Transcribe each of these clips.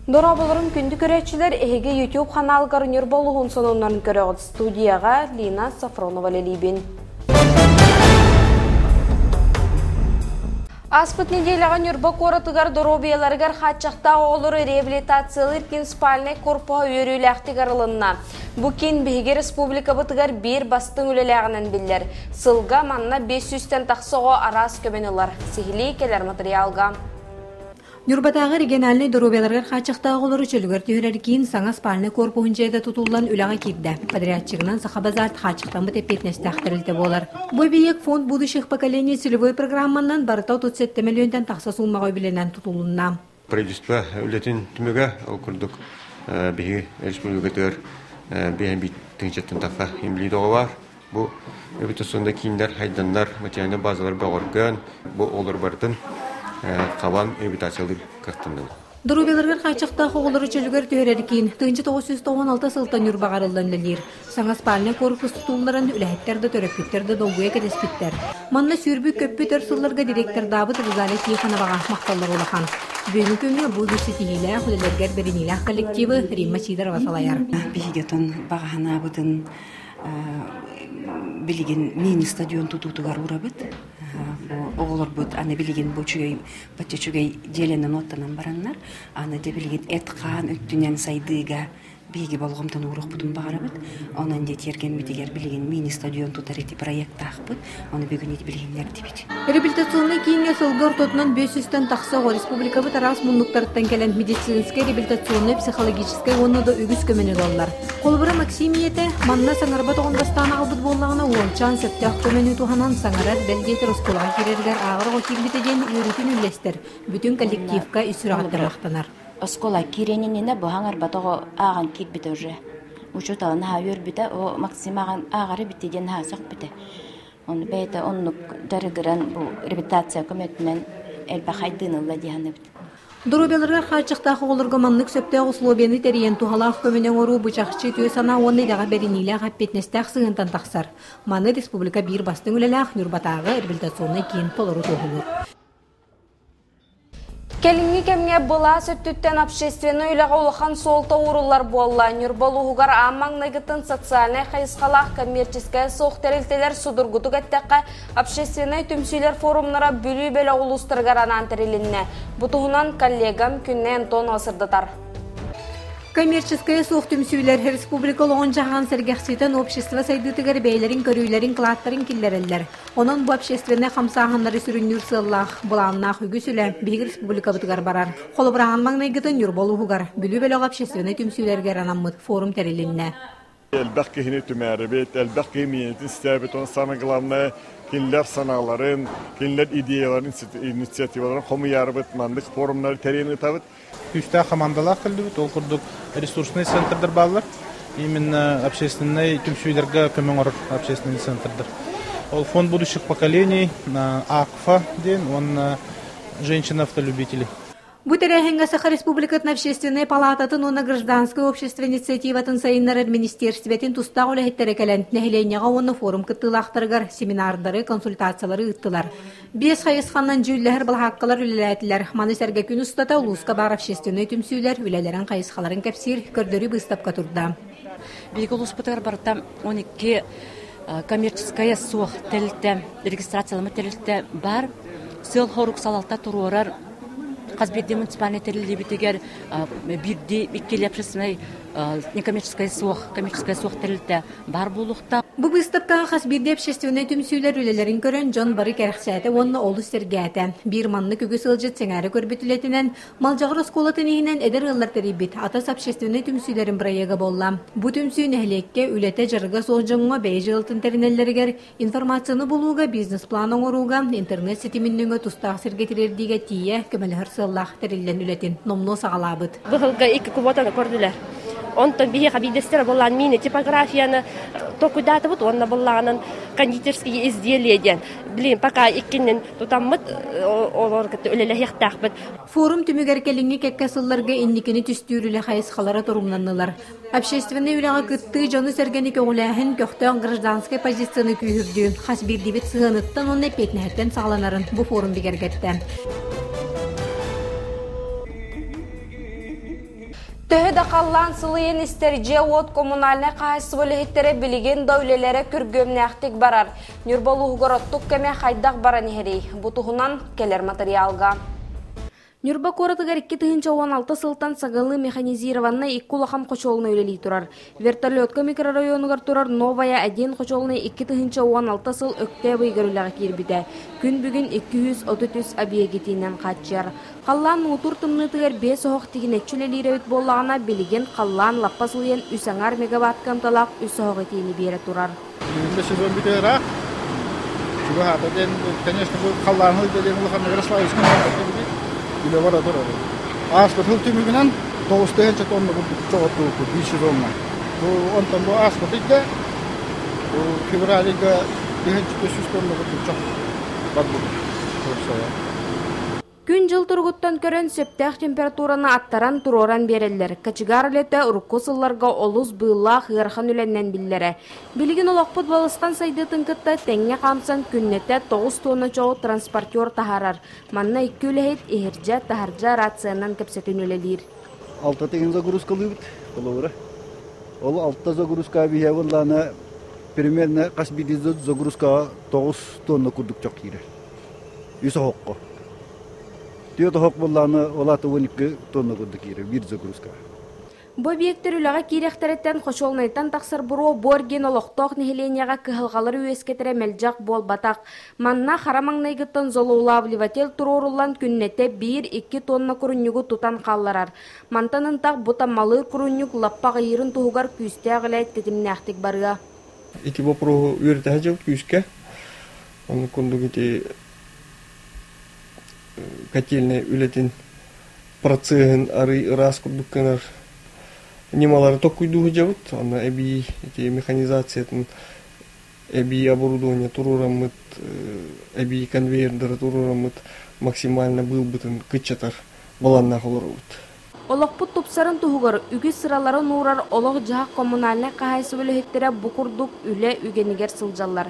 Дорооболорун күндү көрөөччүлэр, эһиги YouTube ханаалгар Ньурба улууһун сонуннарын көрөҕүт. Студияҕа Лина Сафронова үлэлиибин. Ааспыт неделяҕа Ньурба куоратыгар доруобуйаларыгар хааччахтаах оҕолору реабилитациялыыр киин спальнай корпуһа үөрүүлээхтик арылынна. Бу киин биһиги республикабытыгар биир бастыҥ үлэлээҕинэн биллэр. Сылга манна 500-тэн тахса оҕо араас көмөнү ылар. Сиһилии кэлэр матырыйаалга. Ньурбатааҕы региональнай доруобуйаларыгар хааччахтаах оҕолору чөлүгэр түһэрэр киин саҥа спальнай куорпуһун дьиэтэ тутуллан үлэҕэ киирдэ. Подрядчигынан Сахабазарт хааччахтаммыт эппиэтинэстээх тэрилтэ буолар. Бу эбийиэк Фонд будущих поколений целевой программанан барыта 37 мөлүйүөнтэн тахса суумаҕа үбүлэнэн тутулунна. Правительство үлэтин түмүгэ ол курдук биһиги республикатыгар биһэн тыһыынчаттан тахса инбэлиит оҕо баар. Бу эбитэ кииннэр хайданнар материальнай базалар бөҕөргөөн, бу оҕолор барытын хабан реабилитациялыыр кыахтанныбыт. Доруобуйаларыгар хааччахтаах оҕолору чөлүгэр түһэрэр киин 1996 сылтан Ньурбаҕа арыллан үлэлиир. Саҥа спальнай корпус тутулларын үлэһиттэр да төрөппүттэр да долгуйа кэтэспиттэр. Манна сүүрбүт-көппүт өр сылларга директордаабыт Розалия Тихоноваҕа махталлара улахан. Бүгүҥҥү күҥҥэ бу үгүс ситиһиилээх үлэлэргэр бэриниилээх коллективы Римма Сидорова салайар. Биһиги отон баҕа санаабытын билигин мини-стадион тутуутугар уурабыт. Бу оҕолорбут аны билигин бу үчүгэй бачча үчүгэй дьиэлэнэн-уоттанан бараннар, аны дьэ билигин эт-хаан өттүнэн сайдыыга биһиги болҕомтону ууруохпутун баҕарабыт. Онон дьэ тиэргэммитигэр билигин мини-стадион тутар ити проектаахпыт. Ону бүгүн ити билиһиннэрдибит. Реабилитационнай кииҥҥэ сылга ортотунан 500-тэн тахса оҕо республикабыт араас муннуктарыттан кэлэн медицинскэй, реабилитационнай, психологическай уонна да үгүс көмөнү ылаллар. Холобура, Максим ийэтэ манна саҥарбат оҕон бастаан аҕалбыт буоллаҕына, уончаан сөптөөх көмөнү туһанан саҥарар, бэл диэтэр оскуолаҕа киирэригэр ааҕар оҕо киирбитэ диэн үөрүүтүн үллэстэр, бүтүн коллективка ис сүрэҕиттэн махтанар. Оскуола киириэн иннинэ бу саҥарбат оҕо ааҕан киирбитэ уже. Учуутала наһаа үөрбүтэ, о Максим ааҕан ааҕара эбит диэн наһаа сөхпүтэ. Ону бэйэтэ оннук дьарыгыран бу реабилитация көмөтүнэн элбэх айдыын ылла дии саныыбыт. Доруобуйаларыгар хааччахтаах оҕолорго маннык сөптөөх условияны тэрийэн туһалаах көмөнү оҥоруу бу чахчы үтүө санаа уонна идэҕэ бэриниилээх эппиэтинэстээх сыһыантан тахсар. Маны республика биир бастыҥ үлэлээх Ньурбатааҕы реабилитационнай киин толору туоһулуур. Кэлиҥҥи кэмҥэ былаас өттүттэн общественнай үлэҕэ улахан суолта ууруллар буолла. Ньурба улууһугар аан маҥнайгытын социальнай хайысхалаах коммерческай суох тэрилтэлэр судургутук эттэххэ, общественнай түмсүүлэр форумнара Бүлүү бөлөх улуустарыгар анаан тэрилиннэ. Бу туһунан коллегам Күннэй Антонова сырдатар. Коммерческайа суох түмсүүлэр республика олоҕун дьаһаҕын сэргэхситэн общество сайдыытыгар бэйэлэрин көрүүлэрин кылааттарын киллэрэллэр. Онон бу общественнай хамсааһыннары сүрүннүүр сыаллаах, былааннаах үгүс үлэ биһиги республикабытыгар барар. Холобураһан маҥнайгытын Ньурба улууһугар Бүлүү бөлөҕө общественнай түмсүүлэригэр анаммыт форум тэрилиннэ. Элбэх киһини түмээрибит, элбэх киһи миэнэтин истээбит, уонна самое главное, кинилэр санааларын, кинилэр идеяларын, инициативаларын хомуйаарыбыт, маннык форумнары тэрийэн ыытабыт. Күүстээх хамаандалаах кэллибит. Ол курдук ресурсный центрдар бааллар. Именно общественнай түмсүүлэргэ көмө оҥорор общественный центрдар. Ол фонд будущих поколений, АКФА диэн уонна женщина-автолюбители. Бу тэрээһиҥҥэ Саха Республикатын Общественнай палаататын уонна гражданскай общество инициативатын сайыннарар министиэрстибэтин тустаах үлэһиттэрэ кэлэн нэһилиэнньэҕэ уонна форум кыттыылаахтарыгар семинардары, консультациялары ыыттылар. Биэс хайысханан дьүүллэһэр былаһааккалар үлэлээтилэр. Маны сэргэ күн устата улууска баар общественнай түмсүүлэр үлэлэрин хайысхаларын кэпсиир көрдөрүү быыстапка турда. Биһиги улууспутугар барыта 12 коммерческая суох тэрилтэ, регистрацияламмыт тэрилтэ баар. Сыал-сорук салалта туруорар хас биирдии муниципальнай тэриллиибитигэр биирдии иккилии общественнай некоммерческай суох, коммерческай суох тэрилтэ баар буолуохтаах. Бу быыстапкаҕа хас биирдии общественнай түмсүүлэр үлэлэрин көрөн дьон бары кэрэхсээтэ уонна олус сэргээтэ. Биир маннык үгүс ыалдьыт сэҥээрэ көрбүт үлэтинэн Малдьаҕар оскуолатын иһинэн эдэр ыаллар тэрийбит Атас общественнай түмсүүлэрин бырайыага буолла. Бу түмсүү нэһилиэккэ үлэтэ-дьарыга суох дьоҥҥо бэйэ дьыалатын тэринэллэригэр, информацияны булууга, бизнес-план оҥорууга, интернет ситимин нөҥүө тустаах сиргэ тириэрдиигэ тиийэ көмөлөһөр сыаллаах тэриллэн үлэтин номнуо саҕалаабыт. Быһылга икки квотаны көрдүлэр. Онтон биһиэхэ биирдэстэрэ буоллаан мини типографияны толкуйдаатыбыт уонна буллаҕынан кондитерские изделия диэн. Блин, пока иккиннин тутаммыт олор кытта үлэлэһиэхтээхпит. Форум түмүгэр кэлиҥҥи кэккэ сылларга инникини түстүүр үлэ хайысхалара торумнаннылар. Общественнай үлэҕэ кыттыы дьону-сэргэни көҕүлээһин, көхтөөх гражданскай позицияны күүһүрдүү, хас биирдиибит сыһыаныттан уонна эппиэтинэһиттэн саҕаланарын бу форум бигэргэттэ. Төһө да халлаан сылыйан истэр дьиэ-уот коммунальнай хаһаайыстыба үлэһиттэрэ билигин да үлэлэрэ күргүөмнээхтик барар. Ньурба улууһугар оттук кэмэ хайдах баран иһэрий? Бу туһунан кэлэр матырыйаалга. Ньурба куоратыгар 2016 сылтан сагалыы механизированнай икки улахан хочуолунай үлэлии турар. Вертолетка микрорайонугар турар Новая 1 хочуолунай 2016 сыл Өктөөп ыйыгар үлэҕэ киирбитэ. Күн бүгүн 233 объегитинэн хааччыйар. Халлаан муҥутуур тымныытыгар биэс оһох тигинэччи үлэлиир эбит буоллаҕына, билигин халлаан лаппа сылыйан үс аҥаар мегаватт кыамталаах үс оһох итиини биэрэ турар. Бүгүн сезон бүтэ ыраах. Чугаһаата диэн, конечно, бу халлаан сылдьа диэн улахан Ярославскай үлэ бара турар. Ааспыт сыл түмүгүнэн 9 тонна курдук чоҕоттубуппут биир сезоҥҥа. Бу онтон бу ааспыт ыйга бу февраль ыйга 1300 тонна курдук чох барбыт. Күн-дьыл туругуттан көрөн сөптөөх температураны аттаран туруоран биэрэллэр. Кочегар үлэтэ урукку сылларга олус быыллаах ыарахан үлэннэн биллэрэ. Билигин олохпут балысхан сайдыытын кытта тэҥҥэ хаамсан күннэтэ 9 туонна чоҕу транспортер таһаарар. Манна икки үлэһит иһирдьэ, таһырдьа рациянан кэпсэтин үлэлиир. Алта тыгын загрузкалыыбыт, холобура. Ол алта загрузка биһиэ буоллаана примерно хас биирдии загрузкаҕа 9 тонна курдук чох киирэр. Үс оһоххо. Түөрт оһох буоллаҕына, ол аата 12 тонна курдук киирэр биир загрузка. Бу объектар үлэҕэ киириэхтэриттэн хочуолунайтан тахсар буруо бу эргин олохтоох нэһилиэнньэҕэ кыһалҕалары үөскэтэрэ мэлдьэх буолбатах. Манна хара маҥнайгыттан золоулавливатель туруоруллан күннэтэ биир-икки тонна курунньугу тутан хаалларар. Мантан ынтах бу таммалыыр курунньук лаппа аҕыйыырын туһугар күүстээх үлэ тэтимнээхтик барыа. Ити боппуруоһу үөрэтэ сылдьыбыт күүскэ. Оннук курдук ити котельнай үлэтин процеһын арый ыраас курдук гынар ньымалары токкуйдуу сылдьабыт. Онно эбии ити механизациятын эбии оборудование туруораммыт, эбии конвейердары туруораммыт максимально быылбытын кыччатар баланнаах олоробут. Олохпут тупсарын туһугар үгүс сыраларын уурар олох-дьаһах коммунальнай хаһаайыстыба үлэһиттэрэ бу курдук үлэ үгэнигэр сылдьаллар.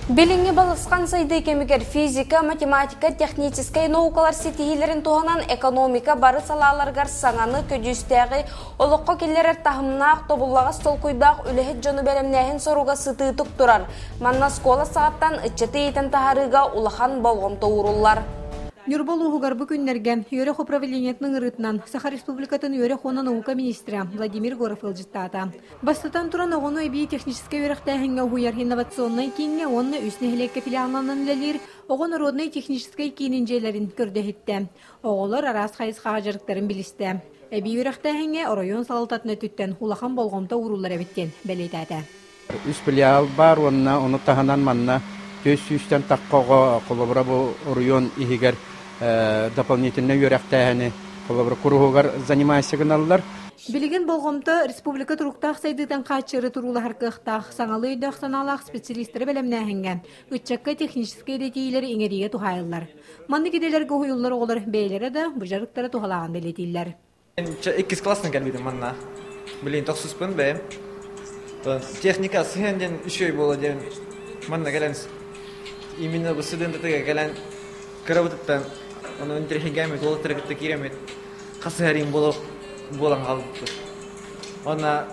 Билиҥҥи балысхан сайдыы кэмигэр физика, математика, техническэй наукалар ситиһиилэрин туһанан экономика бары салааларыгар саҥаны, көдьүүстээҕи олоххо киллэрэр таһымнаах, тобуллаҕас толкуйдаах үлэһит дьону бэлэмнээһин соруга сытыытык турар. Манна оскуола саҕаттан ыччаты иитэн таһаарыыга улахан болҕомто ууруллар. Ньурба улууһугар бу күннэргэ үөрэх управлениетын ыҥырыытынан Саха Республикатын үөрэх уонна наука министрэ Владимир Егоров ыалдьыттаата. Бастатан туран, оҕону эбии техническэй үөрэхтээһиҥҥэ уһуйар инновационнай кииҥҥэ уонна үс нэһилиэккэ филиалланан үлэлиир оҕо народнай техническэй киинин дьиэлэрин көрдөһүттэ. Оҕолор араас хайысхаҕа дьарыктарын билистэ. Эбии үөрэхтээһиҥҥэ оройуон салалтатын өттүттэн улахан болҕомто ууруллар эбит диэн бэлиэтээтэ. Үс филиал баар уонна ону таһынан манна 400-тэн тахха оҕо холобура бу оройуон иһигэр дополнительнай үөрэхтээһини холобура куруһугар занимайся гыналлар. Билигин болҕомто республика туруктаах сайдыытын хааччыыры туруулаһар кыахтаах, саҥалыы өйдөөх-санаалаах специалистары бэлэмнээһиҥҥэ, ыччакка техническэй идэтийиилэри иҥэриигэ туһаайыллар. Маннык идэлэргэ уһуйуллар оҕолор бэйэлэрэ да бу дьарыктара туһалааҕын бэлиэтииллэр. Иккис класстан кэлбитим манна. Билигин тохсуспун бэйэм. Техника сыһыан диэн үчүгэй буола диэн манна кэлэн именно бу студентытыга кэлэн кырабытыттан ону интэриэһиргээммит уолаттары кытта киирэммит хасыһарыым буолан хаалбыппыт. Уонна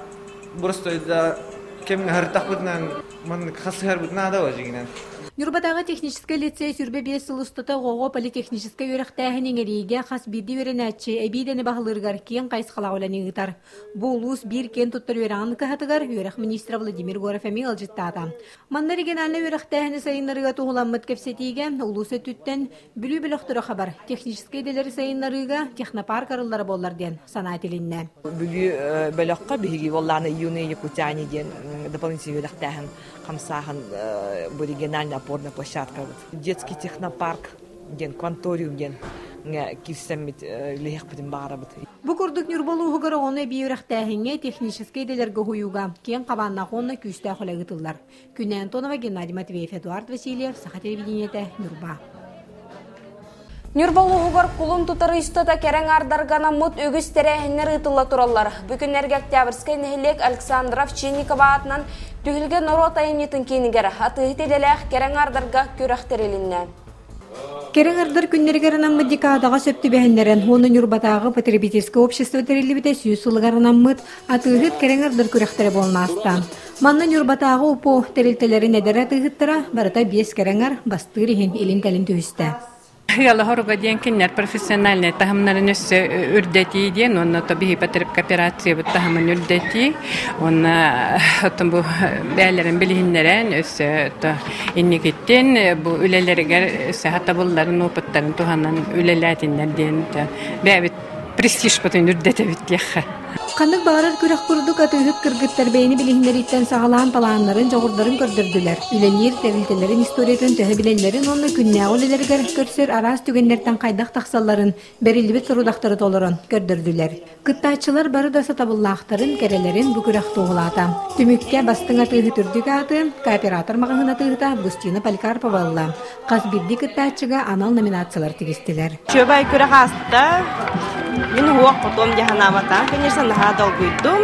боростуой да кэмҥэ сырыттахпытынан маннык хасыһарбыт наада ба дьиҥинэн. Ньурбатааҕы техническэй лицей 25 сыл устата оҕоҕо политехническэй үөрэхтээһин иҥэриигэ хас биирдии үөрэнээччи эбии идэни баһылыырыгар киэҥ хайысхалаах үлэни ыытар. Бу улуус биир киэн туттар үөрэҕин кыһатыгар үөрэх министрэ Владимир Егоров эмиэ ыалдьыттаата. Манна региональнай үөрэхтээһини сайыннарыыга туһуламмыт кэпсэтиигэ улуус өттүттэн Бүлүү бөлөхтөрө хабар техническэй идэлэри сайыннарыыга технопарк арыллара буоллар диэн санаа этилиннэ. Бүлүү бөлөххө биһиги буоллааны юные якутяне диэн дополнительный үөрэхтээһин хамсааһын бу региональная опорная площадкабыт. Детский технопарк диэн кванториум диэн киирсэммит үлэһиэхпитин баҕарабыт. Бу курдук Ньурба улууһугар оҕону эбии үөрэхтээһиҥҥэ техническэй идэлэргэ уһуйууга киэҥ хабааннаах уонна күүстээх үлэ ыытыллар. Күнэ Антонова, Геннадий Матвеев, Эдуард Васильев, Саха телевидениетэ, Ньурба. Ньурба улууһугар кулун тутар устата кэрэҥ ардарганаммыт үгүс тэрээһиннэр ыытылла тураллар. Бу күннэргэ Октябрьскай нэһилиэк Александр Овчинникова аатынан Түһүлгэ норуот айымньытын киинигэр атыыһыт идэлээх кэрэҥ ардарга күрэх тэрилиннэ. Кэрэ аҥардар күннэригэр анаммыт декадаҕа сөп түбэһиннэрэн уонна Ньурбатааҕы потребительскай общество тэриллибитэ сүүс сылыгар анаммыт атыыһыт кэрэ аҥардар күрэхтэрэ буолан ааста. Манна Ньурбатааҕы УПО тэрилтэлэрин эдэр атыыһыттара барыта биэс кэрэ аҥар бастыыр иһин илин-кэлин түһүстэ. Ыала-хоруга диэн кинилэр профессиональнай таһымнарын өссө үрдэтии диэн уонна то биһи потребкооперациябыт таһымын үрдэтии уонна оттон бу бээлэрин билиһиннэрэн өссө то инникиттин бу үлэлэригэр өссө сатабылларын опыттарын туһанан үлэлээтиннэр диэн бэйэбит престижпытын үрдэтэбит диэххэ. Ханнык баҕарар күрэх курдук атыыһыт кыргыттар бэйэни билиһиннэрииттэн саҕалаан талааннарын, дьоҕурдарын көрдөрдүлэр. Үлэлиир тэрилтэлэрин историятын төһө билэллэрин уонна күннээҕи үлэлэригэр көрсөр араас түгэннэртэн хайдах тахсалларын бэриллибит сорудахтары толорон көрдөрдүлэр. Кыттааччылар бары да сатабыллаахтарын, кэрэлэрин бу күрэх туоһулаата. Түмүккэ бастыҥ атыыһыт үрдүк ааты кооператор маҕаһыын атыыһыта Августина Поликарпова ылла. Хас биирдии кыттааччыга анал номинациялар тигистилэр. Чүөбай күрэх ааста. Мин уһуох хотуом дии санаабатаҕым, конечно, наһаа долгуйдум,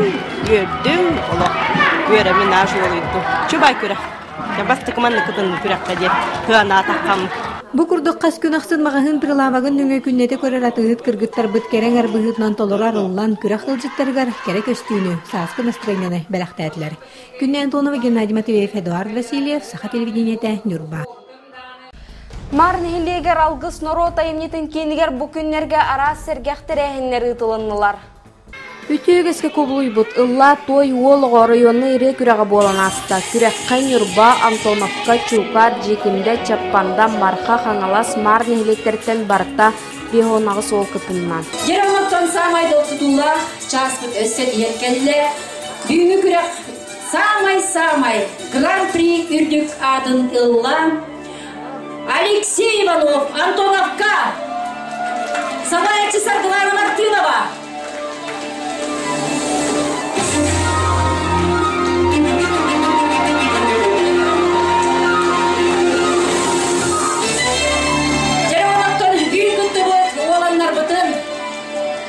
үөрдүм, олох үөрэммин аж уолуйдум. Чүөбай күрэх. Бастакы манныкытын күрэххэ диэн кыанаатаххам. Бу курдук хас күн ахсын маҕаһыын прилавогын нөҥүө күннэтэ көрөр атыыһыт кыргыттарбыт кэрэ аҥар быһыытынан толору арыллан күрэх ыалдьыттарыгар кэрэ көстүүнү, сааскы настроениены бэлэхтээтилэр. Күннэ Антонова, Геннадий Матвеев, Эдуард Васильев, Саха телевидениетэ, Ньурба. Маар нэһилиэгэр Алгыс норуот айымньытын киинигэр бу күннэргэ араас сэргэх тэрээһиннэр ыытылыннылар. Үтүө үгэскэ кубулуйбут Ыллаа туой уол оҕо оройуонна ырыа күрэҕэ буолан ааста. Күрэххэ Ньурба, Антоновка, Чуукаар, Дьиикимдэ, Чаппанда, Марха, Хаҥалас, Маар нэһилиэктэриттэн барыта 58 уол кытынна. Дьэ, саамай долгутуулаах чааспыт өссө тиийэн кэллэ. Бүгүҥҥү күрэх Самай-самай Гран-при үрдүк аатын ылла Алексей Иванов Антоновка! Салайааччы Саргылана Мартынова! Дьэ, бүгүн кыттыбыт уоланнарбытын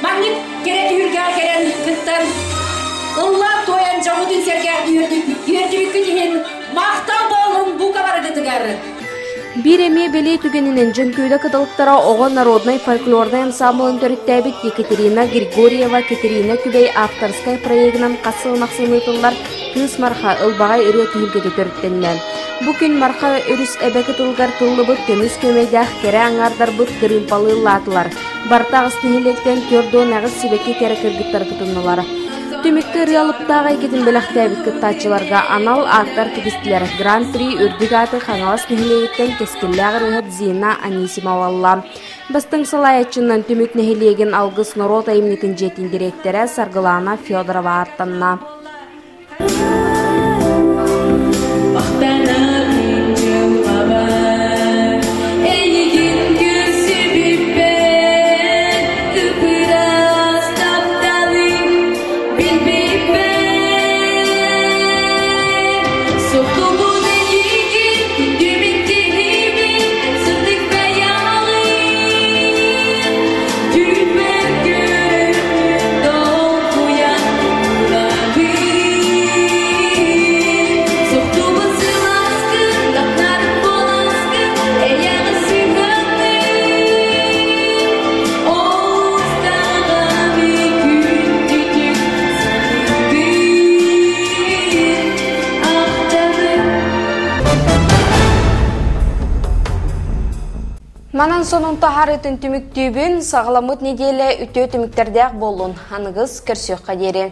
Маннык кэрэ түһүлгэҕэ кэлэн кыттан, ыллаан-туойан дьоммутун сэргээх үөрдүбүккүт иһин махтал буоллун бука барыгытыгар! Биир эмиэ бэлиэ түгэнинэн Дьөҥкүүдэ кыталыктара оҕо народнай фольклорнай ансаамбылын төрүттээбит Екатерина Григорьева Катерина Күбэй авторскай проегынан хас сылын ахсын ыытыллар Кыыс Марха ылбаҕай ырыа түһүлгэтэ төрүттэннэ. Бу күн Марха өрүс эбэ кытылыгар тыллыбыт көмүс күөмэйдээх кэрэ аҥаардарбыт кырыымпалыы ыллаатылар. Барыта аҕыс нэһилиэктэн 48 сибэкки кэрэ кыргыттар кытыннылар. Түмүккэ ырыа алыптаах эйгэтин бэлэхтээбит кыттааччыларга анал ааттар тигистилэр. Гран-при үрдүк ааты Хаҥалас нэһилиэгиттэн кэскиллээх ырыаһыт Зина Анисимова ылла. Бастыҥ салайааччынан Түмүк нэһилиэгин Алгыс норуот айымньытын дьиэтин дириэктэрэ Саргылаана Федорова ааттанна. Манан сонун таһаарыытын түмүктүүбүн, саҕаламмыт неделя үтүө түмүктэрдээх буоллун. Аныгыс көрсүөххэ диэри.